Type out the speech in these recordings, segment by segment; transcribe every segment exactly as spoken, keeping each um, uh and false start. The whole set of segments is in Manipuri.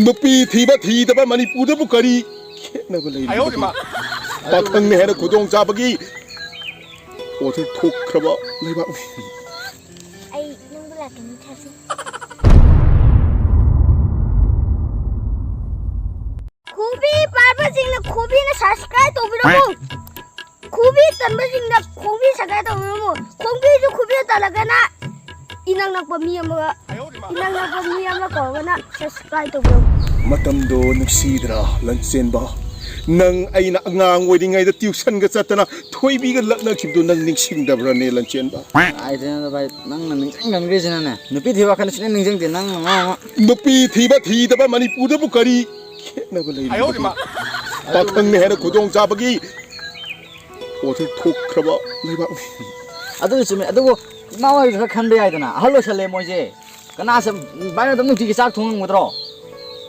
ꯅꯨꯄꯤ ꯊꯤꯕ ꯊꯤꯗꯕ ꯃꯅꯤꯄꯨꯔꯗꯕꯨ ꯀꯔꯤ ꯈꯦꯠꯅꯕ ꯂꯩꯔꯤꯕꯒꯦ? ꯄꯥꯈꯪꯅ ꯍꯦꯟꯅ ꯈꯨꯗꯣꯡ ꯆꯥꯕꯒꯤ ꯑꯣꯊꯣꯛꯈ꯭ꯔꯕ ꯂꯩꯕꯥꯛꯅꯤ꯫ ꯑꯩ ꯅꯪꯕꯨ ꯂꯥꯛꯀꯅꯤ ꯊꯥꯖꯩ꯫ ꯈꯨꯕꯤ ꯄꯥꯏꯕꯁꯤꯡꯅ ꯈꯨꯕꯤꯅ subscribe ꯇꯧꯕꯤꯔꯝꯃꯨ꯫ ꯈꯨꯕꯤ ꯇꯟꯕꯁꯤꯡꯅ ꯈꯣꯡꯕꯤ subscribe ꯇꯧꯕꯤꯔꯝꯃꯨ꯫ ꯈꯣꯡꯕꯤꯁꯨ ꯈꯨꯕꯤ ꯇꯜꯂꯒꯅ ꯏꯅꯛ ꯅꯛꯄ ꯃꯤ ꯑꯃꯒ, ꯏꯅꯛ ꯅꯛꯄ ꯃꯤ ꯑꯃ ꯀꯧꯔꯒꯅ subscribe ꯇꯧꯕꯤꯔꯝꯃꯨ꯫ ꯃꯇꯝꯗꯣ ꯅꯨꯡꯁꯤꯗ꯭ꯔꯥ, ꯂꯟꯆꯦꯟꯕ? ꯅꯪ ꯑꯩꯅ ꯑꯉꯥꯡ ꯑꯣꯏꯔꯤꯉꯩꯗ tuitionꯒ ꯆꯠꯇꯅ ꯊꯣꯏꯕꯤꯒ ꯂꯛꯅꯈꯤꯕꯗꯣ ꯅꯪ ꯅꯤꯡꯁꯤꯡꯗꯕ꯭ꯔꯅꯦ, ꯂꯟꯆꯦꯟꯕ? ꯀꯥꯏꯗꯩꯅꯣꯗ ꯚꯥꯏ, ꯅꯪꯅ ꯅꯤꯡꯁꯤꯡ ꯈꯪꯗ꯭ꯔꯤꯁꯤꯅꯅꯦ, ꯅꯨꯄꯤ ꯊꯤꯕ ꯋꯥꯈꯜ ꯁꯨꯡꯅꯤꯡ ꯅꯤꯡꯁꯤꯡꯗꯦ, ꯅꯪꯅ ꯃꯔꯣꯟ ꯑꯃ꯫ ꯅꯨꯄꯤ ꯊꯤꯕ ꯊꯤꯗꯕ ꯃꯅꯤꯄꯨꯔꯗꯕꯨ ꯀꯔꯤ ꯈꯦꯠꯅꯕ ꯂꯩꯔꯤꯕꯒꯦ? ꯄꯥꯈꯪꯅ ꯍꯦꯟꯅ ꯈꯨꯗꯣꯡ ꯆꯥꯕꯒꯤ ꯑꯣꯊꯣꯛꯈ꯭ꯔꯕ ꯂꯩꯕꯥꯛꯅꯤ꯫ ꯑꯗꯨꯁꯨ ꯆꯨꯝꯃꯦ, ꯑꯗꯨꯕꯨ ꯏꯃꯥ ꯍꯣꯏꯁꯨ ꯈꯔ ꯈꯟꯕ ꯌꯥꯏꯗꯅ, ꯑꯍꯜ ꯑꯣꯏꯁꯜꯂꯦ ꯃꯣꯏꯁꯦ꯫ ꯀꯅꯥꯁꯦ ꯚꯥꯏꯅ ꯑꯗꯨꯝ ꯅꯨꯡꯇꯤꯒꯤ ꯆꯥꯛ ꯊꯣꯡ ꯉꯝꯒꯗ꯭ꯔꯣ?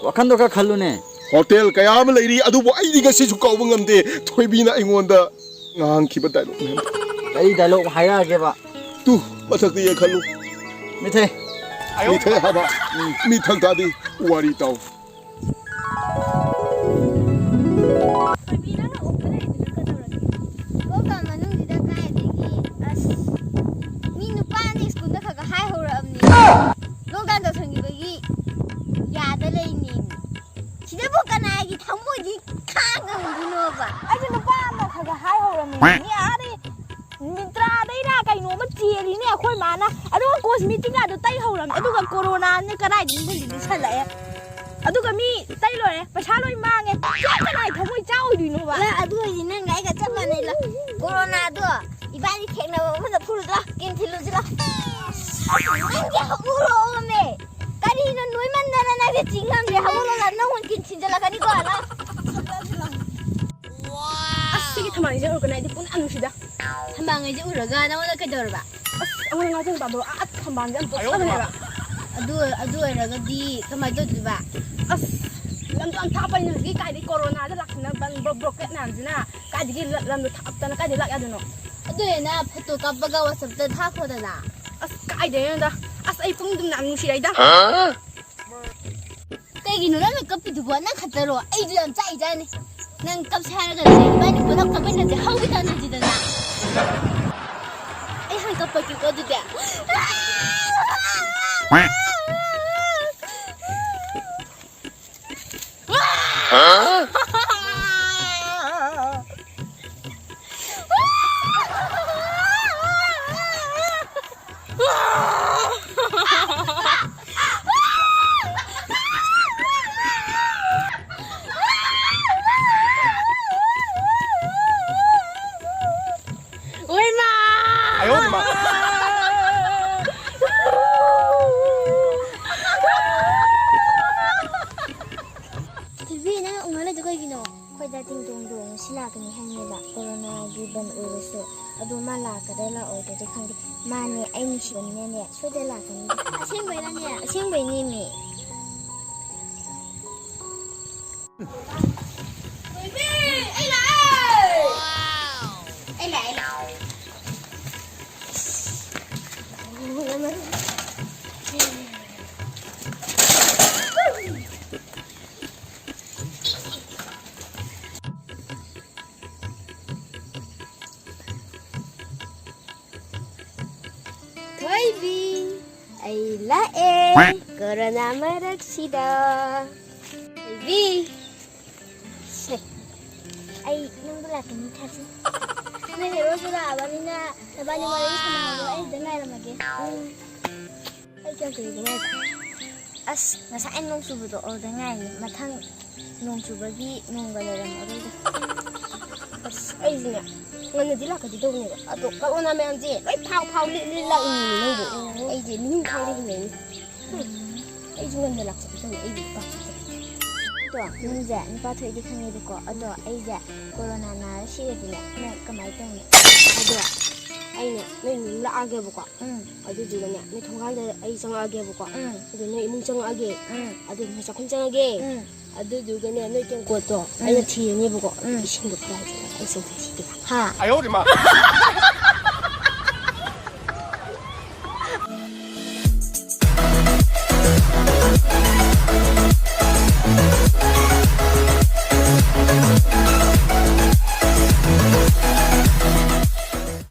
ꯋꯥꯈꯟꯗꯣ ꯈꯔ ꯈꯜꯂꯨꯅꯦ꯫ Hotel ꯀꯌꯥ ꯑꯃ ꯂꯩꯔꯤ, ꯑꯗꯨꯕꯨ ꯑꯩꯗꯤ ꯉꯁꯤꯁꯨ ꯀꯥꯎꯕ ꯉꯝꯗꯦ ꯊꯣꯏꯕꯤꯅ ꯑꯩꯉꯣꯟꯗ ꯉꯥꯡꯈꯤꯕ dialogueꯅꯦ꯫ ꯀꯔꯤ dialogue ꯍꯥꯏꯔꯛꯑꯒꯦꯕ? ꯇꯨ, ꯃꯊꯛꯇ ꯌꯦꯡꯈꯠꯂꯨ꯫ ꯃꯤꯊꯩ꯫ ꯃꯤꯊꯩ ꯍꯥꯏꯕ꯫ ꯎꯝ, ꯃꯤꯊꯛ ꯊꯥꯗꯤ꯫ ꯋꯥꯔꯤ ꯇꯥꯎ꯫ ꯊꯣꯏꯕꯤ, ꯅꯪꯅ ꯑꯣꯛꯇ ꯂꯩꯔꯤꯗꯨꯅ ꯀꯩꯗꯧꯔꯒꯦ? Lockdown ꯃꯅꯨꯡꯁꯤꯗ ꯀꯥꯏꯗꯒꯤ, ꯑꯁ, ꯃꯤ ꯅꯨꯄꯥ ꯑꯅꯤ ꯁ꯭ꯀꯨꯜꯗ ꯈꯔ ꯈꯔ ꯍꯥꯏꯍꯧꯔꯛꯑꯕꯅꯤ꯫ Lockdown ꯇꯧꯁꯟꯈꯤꯕꯒꯤ ꯌꯥꯗ ꯂꯩꯅꯦꯃꯤ꯫ ꯁꯤꯗꯕꯨ ꯀꯅꯥꯒꯤ ꯊꯃꯣꯏꯗꯤ ꯈꯥꯡꯉꯝꯗꯣꯏꯅꯣꯕ? ꯑꯩꯁꯨ ꯅꯨꯄꯥ ꯑꯃ ꯈꯔ ꯈꯔ ꯍꯥꯏꯍꯧꯔꯝꯃꯤꯅꯦ꯫ ꯃꯤ ꯑꯥꯗꯩ ꯃꯤꯟꯇ꯭ꯔꯥꯗꯩꯔ ꯀꯩꯅꯣꯝꯃ ꯆꯦꯜꯂꯤꯅꯦ ꯑꯩꯈꯣꯏ ꯃꯥꯅ꯫ ꯑꯗꯨꯒ cosmeticꯀꯗꯣ ꯇꯩꯍꯧꯔꯝꯃꯦ꯫ ꯑꯗꯨꯒ coronaꯅ ꯀꯗꯥꯏꯗꯒꯤ ꯂꯤꯁꯜꯂꯛꯑꯦ꯫ ꯑꯗꯨꯒ ꯃꯤ ꯇꯩ ꯂꯣꯏꯔꯦ, ꯄꯩꯁꯥ ꯂꯣꯏ ꯃꯥꯡꯉꯦ꯫ ꯁꯤ ꯀꯅꯥꯏ ꯊꯃꯣꯏ ꯆꯥꯛꯑꯣꯏꯗꯣꯏꯅꯣꯕ? ꯑꯦ, ꯑꯗꯨ ꯑꯣꯏꯗꯤ ꯅꯪꯒ ꯑꯩꯒ ꯆꯞ ꯃꯥꯟꯅꯩ꯫ ꯂꯥꯎ, coronaꯗꯣ ꯏꯕꯥꯅꯤ ꯊꯦꯡꯅꯕ ꯃꯐꯝꯗ ꯐꯨꯔꯨꯁꯤ ꯂꯥꯎ, ꯀꯤꯟ ꯊꯤꯜꯂꯨꯁꯤ ꯂꯥꯎ꯫ ꯅꯪꯗꯤ ꯍꯧꯒꯠꯂꯛꯑꯣꯃꯦ꯫ ꯀꯔꯤꯅꯣ ꯅꯣꯏꯃꯟꯗꯅ ꯅꯪꯗꯤ ꯆꯤꯡ ꯉꯝꯗ꯭ꯔꯦ꯫ ꯍꯧꯒꯠꯂꯣ ꯂꯥꯎ, ꯅꯪ ꯑꯣꯏꯅ ꯀꯤꯟ ꯊꯤꯟꯖꯤꯜꯂꯛꯀꯅꯤꯀꯣ ꯂꯥꯎ꯫ ꯑꯁ, ꯁꯤꯒꯤ ꯊꯝꯕꯥꯜꯁꯦ ꯎꯔꯒꯅꯦ ꯑꯩꯗꯤ ꯄꯨꯡꯉꯥꯡ ꯅꯨꯡꯁꯤꯗ꯫ ꯊꯝꯕꯥꯜꯉꯩꯁꯦ ꯎꯔꯒ ꯅꯪꯉꯣꯟꯗ ꯀꯩꯗꯧꯔꯕ? ꯑꯁ, ꯑꯩꯉꯣꯟꯗ ꯉꯥꯎꯁꯤꯟꯅꯕꯗꯣ, ꯑꯥ, ꯊꯝꯕꯥꯜꯁꯦ ꯌꯥꯝ ꯄꯛꯆꯕꯅꯦꯕ꯫ ꯑꯗꯨ, ꯑꯗꯨ ꯑꯣꯏꯔꯒꯗꯤ ꯀꯃꯥꯏꯅ ꯇꯧꯗꯣꯏꯕ? ꯑꯁ, ꯂꯝꯗꯣ ꯌꯥꯝ ꯊꯥꯞꯄꯅꯤꯅ ꯍꯧꯖꯤꯛ ꯀꯥꯏꯗꯒꯤ coronaꯗ ꯂꯥꯛꯁꯤꯟꯅꯕ ꯕ꯭ꯂꯣ-, blockade ꯃꯌꯥꯝꯁꯤꯅ ꯀꯥꯏꯗꯒꯤ ꯂ-, ꯂꯝꯗꯣ ꯊꯥꯞꯇꯅ ꯀꯥꯏꯗꯒꯤ ꯂꯥꯛ ꯌꯥꯗꯣꯏꯅꯣ? ꯑꯗꯨ ꯑꯣꯏꯅ photo ꯀꯥꯞꯄꯒ WhatsAppꯇ ꯊꯥꯈꯣꯗꯅ꯫ ꯑꯁ, ꯀꯥꯏꯗꯩꯅꯣꯗ? ꯑꯁ, ꯑꯩ ꯄꯨꯡꯗꯨꯝ ꯌꯥꯝ ꯅꯨꯡꯁꯤꯔꯛꯏꯗ꯫ ꯀꯩꯅꯣ ꯅꯪꯅ ꯀꯞꯄꯤꯗꯨꯕꯣ? ꯅꯪ ꯈꯛꯇꯔꯣ? ꯑꯩꯗꯤ ꯌꯥꯝ ꯆꯥꯛꯏꯖꯥꯠꯅꯤ꯫ ꯅꯪ ꯀꯞꯁꯦ ꯍꯥꯏꯔꯒꯅꯦ, ꯏꯕꯥꯅꯤ ꯄꯨꯂꯞ ꯀꯞꯃꯤꯟꯅꯁꯦ, ꯍꯧꯒꯦ ꯇꯥꯟꯅꯁꯤꯗꯅ꯫ ꯑꯩ ꯍꯥꯟꯅ ꯀꯞꯄꯒꯦꯀꯣ ꯑꯗꯨꯗꯤ꯫ ꯎꯏꯃꯥ! 哎呦我的妈！ ꯊꯣꯏꯕꯤ, ꯅꯪ ꯎꯪꯉ ꯂꯩꯗꯣ ꯀꯩꯒꯤꯅꯣ? ꯑꯩꯈꯣꯏꯗ ꯇꯤꯡꯇꯣꯡꯗꯣ ꯉꯁꯤ ꯂꯥꯛꯀꯅꯤ ꯍꯥꯏꯕꯅꯦꯕ, ꯀꯣꯔꯣꯅꯥꯒꯤ ꯕꯟ ꯑꯣꯏꯔꯁꯨ꯫ ꯑꯗꯣ ꯃꯥ ꯂꯥꯛꯀꯗ꯭ꯔꯥ ꯂꯥꯛꯑꯣꯏꯗ꯭ꯔꯗꯤ ꯈꯪꯗꯦ꯫ ꯃꯥꯅꯦ, ꯑꯩ ꯅꯨꯡꯁꯤꯕꯅꯤꯅꯅꯦ, ꯁꯣꯏꯗꯅ ꯂꯥꯛꯀꯅꯤ꯫ ꯑꯁꯦꯡꯕꯩꯔꯅꯦ? ꯑꯁꯦꯡꯕꯩꯅꯦꯃꯤ꯫ ꯊꯣꯏꯕꯤ, ꯑꯩ ꯂꯥꯛꯑꯦ! ꯑꯩ ꯂꯥꯛꯑꯦ, ꯂꯥꯛꯑꯦ꯫ ꯊꯣꯏꯕꯤ, ꯑꯩ ꯂꯥꯛꯑꯦ ꯀꯣꯔꯣꯅꯥ ꯃꯔꯛꯁꯤꯗ꯫ ꯊꯣꯏꯕꯤ, ꯁꯦ, ꯑꯩ ꯅꯪꯕꯨ ꯂꯥꯛꯀꯅꯤ ꯊꯥꯖꯩ꯫ ꯅꯣꯏ ꯍꯦꯔꯣꯁꯨ ꯂꯥꯛꯑꯕꯅꯤꯅ ꯅꯕꯥꯅꯤ ꯋꯥꯔꯤ ꯁꯥꯟꯅꯍꯧꯔꯣ, ꯑꯩ ꯁꯤꯗ ꯉꯥꯏꯔꯝꯃꯒꯦ꯫ ꯎꯝ꯫ ꯑꯩ ꯀꯌꯥꯝ ꯀꯨꯏꯔꯒꯦ ꯉꯥꯏꯕ? ꯑꯁ, ꯉꯁꯥꯏ ꯅꯣꯡ ꯆꯨꯕꯗꯣ ꯑꯗꯨꯗ ꯉꯥꯏꯔꯤꯅꯦ꯫ ꯃꯊꯪ ꯅꯣꯡ ꯆꯨꯕꯒꯤ ꯅꯣꯡꯒ ꯂꯩꯔꯝꯃꯔꯣꯏꯗ꯫ ꯑꯁ, ꯑꯩꯁꯤꯅꯦ ꯉꯟꯅꯗꯤ ꯂꯥꯛꯀꯗꯤ ꯇꯧꯕꯅꯦꯕ, ꯑꯗꯣ ꯀꯣꯔꯣꯅꯥ ꯃꯌꯥꯝꯁꯦ ꯂꯣꯏ ꯐꯥꯎ ꯐꯥꯎ ꯂꯤꯠ ꯂꯤꯠ ꯂꯥꯛꯏꯅꯦ ꯅꯪꯕꯨ꯫ ꯑꯩꯁꯦ ꯃꯤꯅꯤꯡ ꯈꯪꯗꯦ ꯍꯤꯡꯉꯛꯏꯅꯦ꯫ ꯍꯨꯝ, ꯑꯩꯁꯨ ꯉꯟꯅ ꯂꯥꯛꯆꯒꯦ ꯇꯧꯅꯦ, ꯑꯩꯕꯨ ꯄꯥꯛ ꯆꯠꯇꯕ꯫ ꯑꯗꯣ ꯅꯪꯁꯦ ꯅꯨꯄꯥ ꯊꯣꯛꯏꯗꯤ ꯈꯪꯉꯦꯕꯀꯣ, ꯑꯗꯣ ꯑꯩꯁꯦ ꯀꯣꯔꯣꯅꯥ ꯅꯥꯔ ꯁꯤꯔꯗꯤꯅꯦ ꯅꯪ ꯀꯃꯥꯏꯅ ꯇꯧꯅꯤ? ꯑꯗꯣ ꯑꯩꯅ ꯅꯣꯏ ꯌꯨꯝ ꯂꯥꯛꯑꯒꯦꯕꯀꯣ꯫ ꯎꯝ꯫ ꯑꯗꯨꯗꯨꯒꯅꯦ, ꯅꯣꯏ ꯊꯣꯡꯒꯥꯟꯗ ꯑꯩ ꯆꯪꯉꯛꯑꯒꯦꯕꯀꯣ꯫ ꯎꯝ꯫ ꯑꯗꯨ ꯅꯣꯏ ꯏꯃꯨꯡ ꯆꯪꯉꯛꯑꯒꯦ꯫ ꯎꯝ꯫ ꯑꯗꯨ ꯅꯣꯏ ꯆꯥꯛꯈꯨꯝ ꯆꯪꯉꯛꯑꯒꯦ꯫ ꯎꯝ꯫ ꯑꯗꯨꯗꯨꯒꯅꯦ, ꯅꯣꯏ ꯇꯦꯡꯀꯣꯠꯇꯣ ꯎꯝ꯫ ꯑꯩꯅ ꯊꯤꯔꯅꯦꯕꯀꯣ꯫ ꯎꯝ꯫ ꯏꯁꯤꯡꯗꯣ ꯀꯗꯥꯏꯗꯅꯣ ꯑꯩ ꯆꯪꯊꯣꯛꯈꯤꯒꯦ꯫ ꯍꯥ? 哎呦我的妈！